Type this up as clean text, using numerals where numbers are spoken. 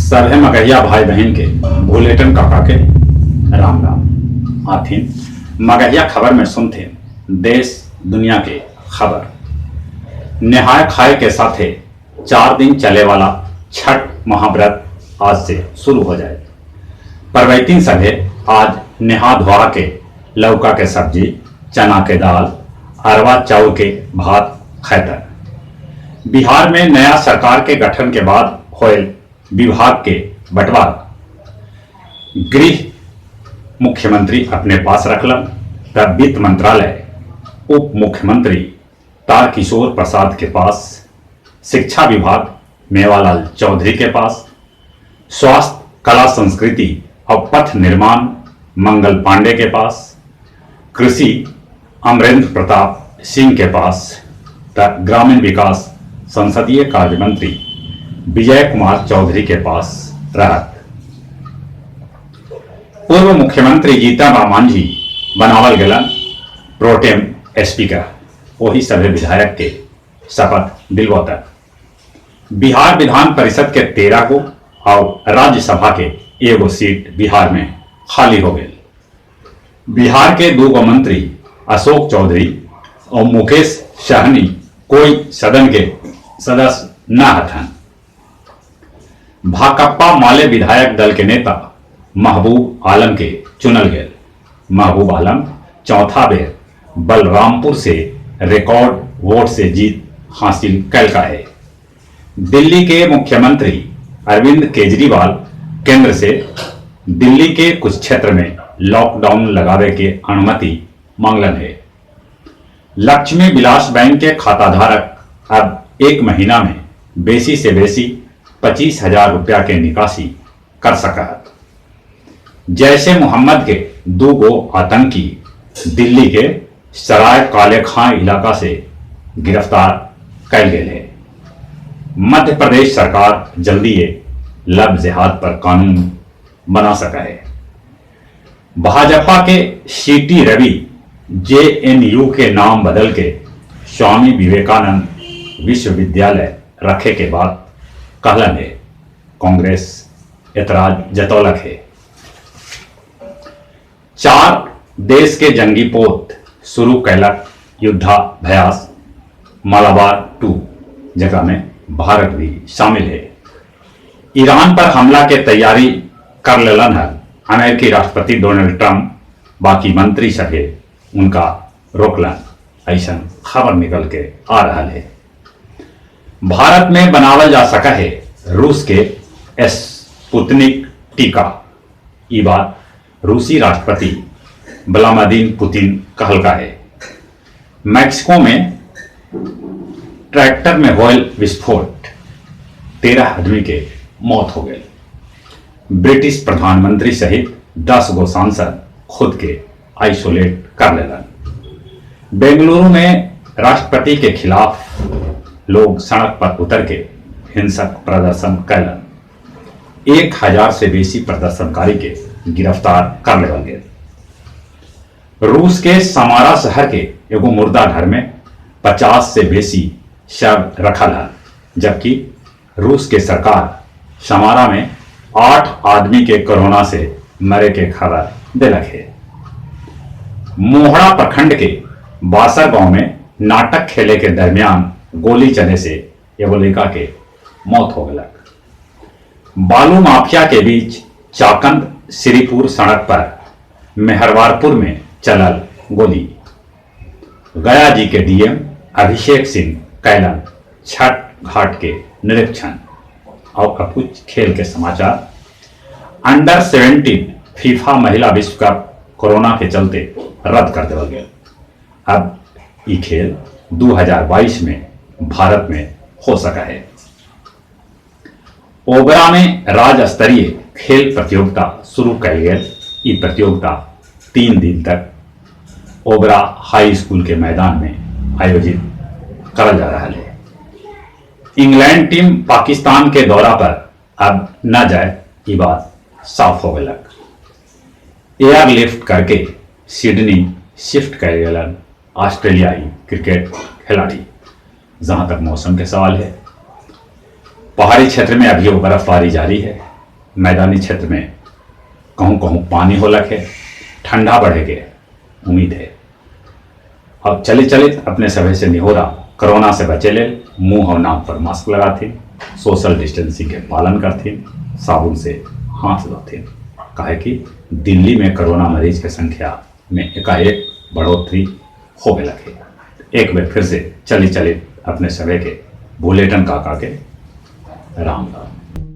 सभे मगहिया भाई बहिन के भुलेटन काका के राम राम। आथिन मगहिया खबर में सुनथिन देश दुनिया के खबर। नेहाय खाय के साथे 4 दिन चले वाला छठ महाव्रत आज से शुरू हो जाए। परवैतिन सभे आज नेहा धोआ के लौका के सब्जी, चना के दाल, अरवा चाउर के भात खैतन। बिहार में नया सरकार के गठन के बाद होयल विभाग के बंटवारा। गृह मुख्यमंत्री अपने पास रखलन तब वित्त मंत्रालय उप मुख्यमंत्री तारकिशोर प्रसाद के पास, शिक्षा विभाग मेवालाल चौधरी के पास, स्वास्थ्य कला संस्कृति और पथ निर्माण मंगल पांडे के पास, कृषि अमरेंद्र प्रताप सिंह के पास, ग्रामीण विकास संसदीय कार्य मंत्री विजय कुमार चौधरी के पास रहत। पूर्व मुख्यमंत्री जीतन राम मांझी बनावल गेलन प्रोटेम स्पीकर, वही सभी विधायक के शपथ दिलवतन। बिहार विधान परिषद के 13 गो और राज्यसभा के 1 सीट बिहार में खाली हो गई। बिहार के 2 गो मंत्री अशोक चौधरी और मुकेश सहनी कोई सदन के सदस्य न हथन। भाकपा माले विधायक दल के नेता महबूब आलम के चुनल गए। महबूब आलम चौथा बेर बलरामपुर से रिकॉर्ड वोट से जीत हासिल कैलका है। दिल्ली के मुख्यमंत्री अरविंद केजरीवाल केंद्र से दिल्ली के कुछ क्षेत्र में लॉकडाउन लगावे के अनुमति मांगलन है। लक्ष्मी विलास बैंक के खाताधारक अब 1 महीना में बेसी से बेसी 25,000 रुपया के निकासी कर सका है। जैसे मोहम्मद के 2 गो आतंकी दिल्ली के सराय काले खां इलाका से गिरफ्तार कैल गए है। मध्य प्रदेश सरकार जल्दी ये लव जिहाद पर कानून बना सका है। भाजपा के सीटी रवि जेएनयू के नाम बदल के स्वामी विवेकानंद विश्वविद्यालय रखे के बाद कहलन है। कांग्रेस एतराज जतौलक है। 4 देश के जंगी पोत शुरू कैलक युद्धाभ्यास मालाबार 2, जगह में भारत भी शामिल है। ईरान पर हमला के तैयारी कर लेलन है अमेरिकी राष्ट्रपति डोनाल्ड ट्रंप, बाकी मंत्री सभे उनका रोकलन, ऐसा खबर निकल के आ रहा है। भारत में बनावल जा सका है रूस के स्पुतनिक टीका, ये बात रूसी राष्ट्रपति व्लादिमीर पुतिन कहलका है। मैक्सिको में ट्रैक्टर में होयल विस्फोट, 13 आदमी के मौत हो गई। ब्रिटिश प्रधानमंत्री सहित 10 गो सांसद खुद के आइसोलेट कर लेलन। बेंगलुरु में राष्ट्रपति के खिलाफ लोग सड़क पर उतर के हिंसक प्रदर्शन कैलन। 1000 से बेसी प्रदर्शनकारी के गिरफ्तार कर लेवल गए। रूस के समारा शहर के एगो मुर्दा घर में 50 से बेसी शव रखल है, जबकि रूस के सरकार समारा में 8 आदमी के कोरोना से मरे के खबर दिलक है। मोहड़ा प्रखंड के बासर गांव में नाटक खेले के दरमियान गोली चले से एगो लड़का के मौत हो गलक। बालू माफिया के बीच चाकंद श्रीपुर सड़क पर मेहरवारपुर में चलल गोली। गया जी के डीएम अभिषेक सिंह कैलन छठ घाट के निरीक्षण। और अब कुछ खेल के समाचार। अंडर 17 फीफा महिला विश्व कप कोरोना के चलते रद्द कर दिया गया। अब ये खेल 2022 में भारत में हो सका है। ओबरा में राज्य स्तरीय खेल प्रतियोगिता शुरू कल गई। ये प्रतियोगिता 3 दिन तक ओबरा हाई स्कूल के मैदान में आयोजित करल जा रहा है। इंग्लैंड टीम पाकिस्तान के दौरा पर अब न जाए, ये बात साफ हो गलक। एयरलिफ्ट करके सिडनी शिफ्ट कर गए ऑस्ट्रेलियाई क्रिकेट खिलाड़ी। जहां तक मौसम के सवाल है, पहाड़ी क्षेत्र में अभी वो बर्फबारी जारी है। मैदानी क्षेत्र में कहूं-कहूं पानी होलक है, ठंडा बढ़े के उम्मीद है। अब चलित-चलित अपने सभे से निहोरा, कोरोना से बचे लेल मुंह और नाक पर मास्क लगाथिन, सोशल डिस्टेंसिंग के पालन करथिन, साबुन से हाथ धोथिन। काहे कि दिल्ली में कोरोना मरीज के संख्या में एकाएक बढ़ोतरी हो गए है। एक बार फिर से चली-चलित अपने सभे के बुलेटिन काका के राम राम।